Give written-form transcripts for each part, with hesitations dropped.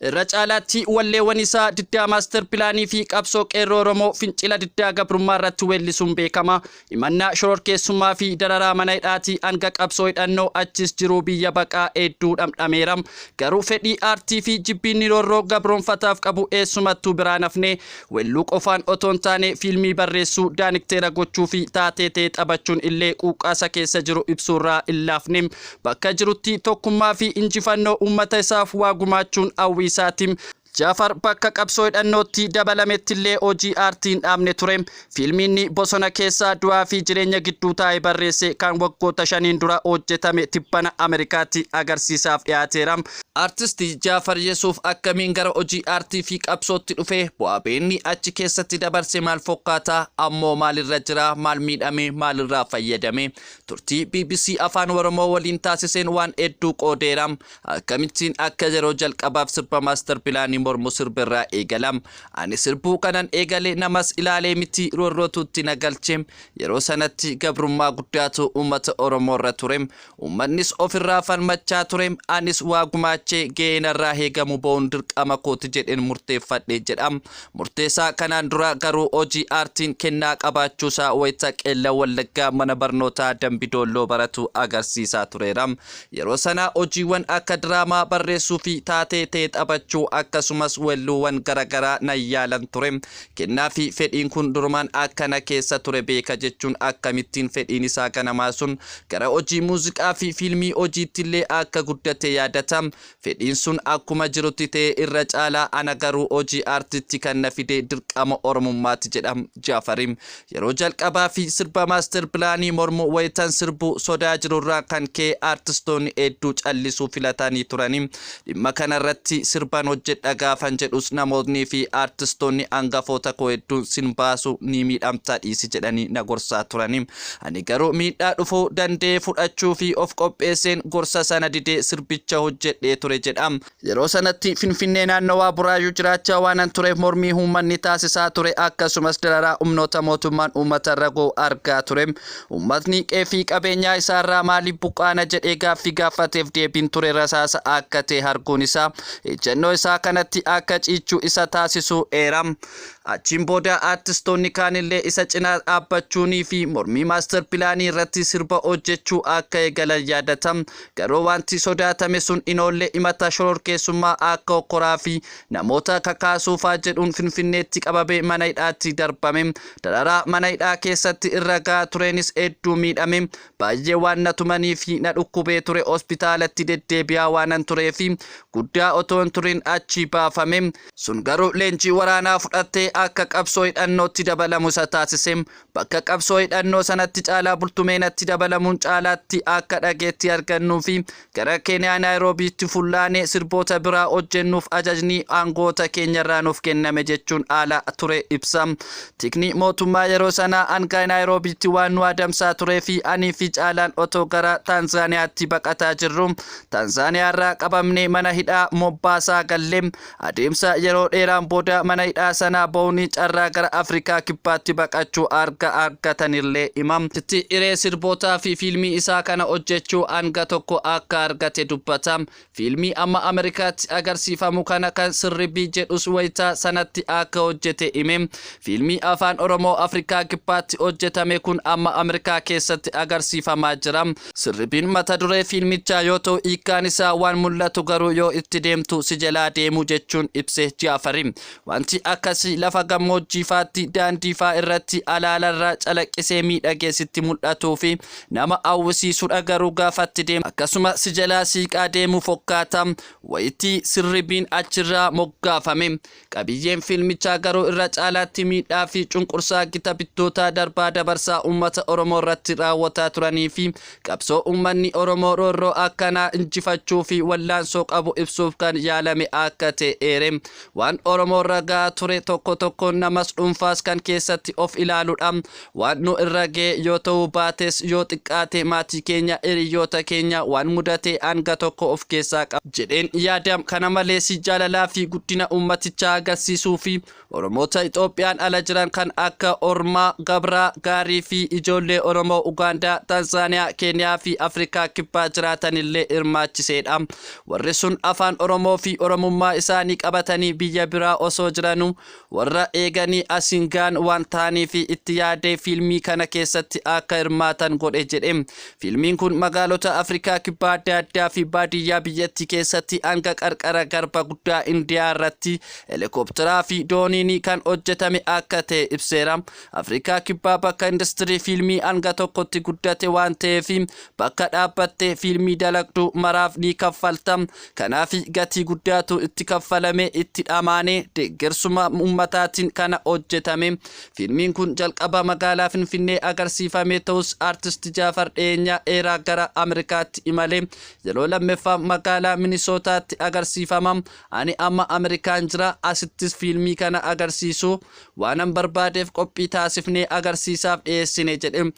Irra caalaatti walleewwan isaa diddaa maastar pilaanii fi qabsoo qeerroo Oromoo fincila diddaa gabrummaa irratti weellisuun beekama. Himannaa shororkeessummaa fi dararaa mana hidhaatii hanga qabsoo hidhannoo achis jiruu biyya baqaa hedduu dhamdhameera. Garuu fedhii aartii fi jibbiinni roorroo gabroonfataaf qabu eessumattuu biraa hin hafne. Welluu qofaan otoo hin taane fiilmii barreessuu, daanikteera gochuu fi taatee ta'e taphachuun illee quuqqaasa keessa jiru ibsuurraa hin laafne. Bakka jirutti tokkummaa fi injifannoo uummata isaaf waa gumaachuun hawwii isaati. Jaafar bakka qabsoo hidhannootti dabalamettillee hojii aartii hin dhaabne ture. Fiilmiinni bosona keessaa du'aa fi jireenya gidduu taa'ee barreesse kan waggoota shaniin dura hojjetame tibbana Ameerikaatti agarsiisaaf dhiyaateera. Artist Jaafar Yesuuf akkamiin gara hojii aartii fi qabsootti dhufe? Bu'aa ba'iinni achi keessatti dabarse maal fokkaata? Ammoo maalirra jira? Maal miidhame? Maalirraa fayyadame? Turtii bbc Afaan Oromoo waliin taasiseen waan hedduu qoodeera. Akkamittiin akka yeroo jalqabaaf sirba maastar pilaanii mormu sirberraa eegala. Ani sirbuu kanan eegale namas ilaalee miti, roorrootu itti na galche. Yeroo sanatti gabrummaa guddaatu uummata Oromoorra ture. Uummannis ofirraa falmachaa ture. Anis waa gumaachee gahee narraa eegamu ba'uun dirqama kooti jedheen murteeffadhe jedha. Murteessaa kanaan dura garuu hojii aartiin kennaa qabaachuusaa wayita Qeellam Wallaggaa mana barnootaa Dambi Doolloo baratu agarsiisaa tureera. Yeroo sana hojiiwwan akka diraamaa barreessuu fi taatee ta'e taphachuu akkasumas weelluuwwan garagaraa nan yaalan ture. Kennaa fi fedhiin kun durumaan akka na keessa ture beeka jechuun akkamittiin fedhiin isaa ganamaa sun gara hojii muuziqaa fi fiilmii hojiittillee akka guddate yaadata. Fedhiin sun akkuma jirutti ta'ee irra caalaa ana garuu hojii aartiitti kan na fide dirqama Oromummaati jedha Jaafari. Yeroo jalqabaa fi sirba maaster pilaanii mormu wayitan sirbu sodaa jirurraa kan ka'e aartistoonni hedduu callisuu filatanii turani. Dhimma kanarratti sirban hojjedha gaafan jedhus namootnii fi aartistoonni angafoota koo hedduun sin baasu ni miidhamta dhiisi jedhanii na gorsaa turani. Ani garuu miidhaa dhufuu danda'e fudhachuu fi of qopheesseen gorsa sana didee sirbicha hojjedhee ture jedha. Yeroo sanatti Finfinnee naannawaa Buraayyuu jiraachaa waanan tureef mormii uummanni taasisaa ture akkasumas dararaa humnoota mootummaan uummatarra ga'u argaa ture. Uummatni qe'ee fi qabeenyaa isaarraa maaliif buqqaana jedhee gaaffii gaafateef deebiin ture rasaasa akka ta'e arguun isaa ejjennoo isaa kanatti akka ciichu isa taasisuu eera. Achiin booda aartistoonni kaanillee isa cinaa dhaabbachuunii fi mormii maastar pilaanii irratti sirba hojjechuu akka eegalan yaadata. Garuu wanti sodaatame sun hin oolle himata shororkeessummaa akka hokkoraa fi namoota kakaasuufaa jedhuun Finfinneetti qabamee mana hidhaatti darbame. Dararaa mana hidhaa keessatti irra gahaa tureenis hedduu miidhame. Baay'ee waan na tumanii fi na dhukkubee ture hospitaalatti deddeebi'aa waanan tureefi guddaa otoo hin turin achii baafame. Sun garuu leenjii waraanaa fudhatee akka qabsoo hidhannootti dabalamu isa taasise. Bakka qabsoo hidhannoo sanatti Caalaa Bultumee natti dabalamuun caalaatti akka dhageettii argannuu fi gara Keeniyaa Naayiroobiitti fullaanee sirboota biraa hojjennuuf ajajni aangoota keenyarraa nuuf kenname jechuun haala ture ibsa. Tikni mootummaa yeroo sanaa hanga Naayiroobiitti waan nu adamsaa turee fi anii fi Caalaan otoo gara Taanzaaniyaatti baqataa jirru Taanzaaniyaarraa qabamnee mana hidhaa Mombaasaa galle. Adeemsa yeroo dheeraan booda mana hidhaa sanaa ba'uun carraa gara Afrikaa Kibbaatti baqachuu arga argatanillee hima. Tti hiree sirbootaa fi fiilmii isaa kana hojjechuu hanga tokko akka argate dubbata. Fiilmii amma Ameerikaatti agarsiifamu kana kan Sirribii jedhus wayita sanatti akka hojjete hime. Fiilmii Afaan Oromoo Afrikaa Kibbaatti hojjetame kun amma Ameerikaa keessatti agarsiifamaa jira. Sirribiin mata duree fiilmichaa yoo ta'u hiikkaan isaa waan mul'atu garuu yoo itti deemtu si jalaa deemu jechuun ibse Jaafari. Wanti akkasii lafa gammoojjiifaatti daandiifaa irratti alaalarraa calaqqisee miidhagee sitti mul'atuu fi nama hawwisiisudha garuu gaafa itti deemtu akkasuma si jalaa siiqaa deemu fokkaata. Wayitii sirribiin achirraa moggaafame. Qabiyyeen fiilmichaa garuu irra caalaatti miidhaa fi cunqursaa gita bittootaa darbaa dabarsaa uummata Oromoo irratti raawwataa turanii fi qabsoo uummanni Oromoo roorroo akkanaa injifachuu fi wallaansoo qabu ibsuuf kan yaalame akka ta'e eere. Waan Oromoo irra gahaa ture tokko tokkoon namas dhuunfaas kan keessatti of ilaaludha. Waan nu irra ga'e yoo ta'uu baates yoo xiqqaate maatii keenya, hiriyyoota keenya waan mudate hanga tokko of keessaa qaba jedheen yaada. Kana malees jaalalaa fi guddina uummatichaa agarsiisuu fi Oromoota Itoophiyaan ala jiran kan akka Ormaa, Gabraa, Gaarii fi ijoollee Oromoo Ugaandaa, Tanzaaniyaa, Keeniyaa fi Afrikaa Kibbaa jiraatanillee hirmaachiseedha. Warri sun afaan Oromoo fi Oromummaa isaanii isaanii qabatanii biyya biraa osoo jiranuu warra eeganii asiin ga'an waan ta'aniif itti yaadee fiilmii kana keessatti akka hirmaatan godhe jedhe. Fiilmiin kun magaalota Afrikaa Kibbaa adda addaa fi baadiyyaa biyyattii keessatti hanga qarqara garba guddaa Indiyaa irratti helikopteraa fi dooniin kan hojjetame akka ta'e ibseera. Afrikaa Kibbaa bakka industirii fiilmii hanga tokkotti guddate waan ta'eef bakka dhaabbattee fiilmii dalagdu maraaf ni kaffalta. Kanaaf gatii guddaatu itti kaffalame, itti dhamaane, deeggarsuma ummataatiin kana hojjetame. Fiilmiin kun jalqaba magaalaa Finfinnee agarsiifame ta'us, Aartist Jaafar dhiyeenyaa dheeraa gara Ameerikaatti imale yeroo lammaffaa magaalaa Minisootaatti agarsiifama. Ani amma Ameerikaan jira, asittis fiilmii kana agarsiisu waanan barbaadeef qophii taasifnee agarsiisaaf dhiyeessine jedhe.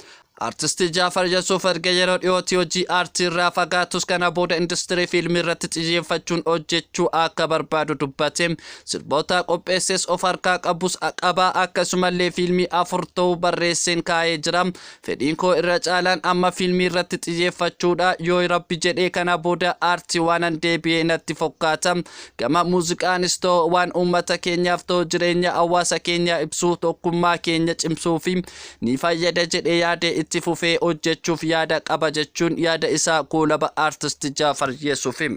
Artisti Jaafar Yasuuf erga yeroo dhiyootti hojii aartii irraa fagaatus, kana booda industirii fiilmii irratti xiyyeeffachuun hojjechuu akka barbaadu dubbate. Sirboota qopheesses of harkaa qabus qabaa, akkasumallee fiilmii afur ta'uu barreesseen kaa'ee jira. Fedhiin koo irra caalaan amma fiilmii irratti xiyyeeffachuudha. Yoo Rabbi jedhee kana booda aartii waanan deebi'ee natti fakkaata. Gama muuziqaanis ta'u waan uummata keenyaaf ta'u, jireenya hawaasa keenyaa ibsuu, tokkummaa keenya cimsuu fi ni fayyada jedhee yaade itti fufee hojjechuuf yaada qaba jechuun yaada isaa goolaba Aartist Jaafar Yesuufi.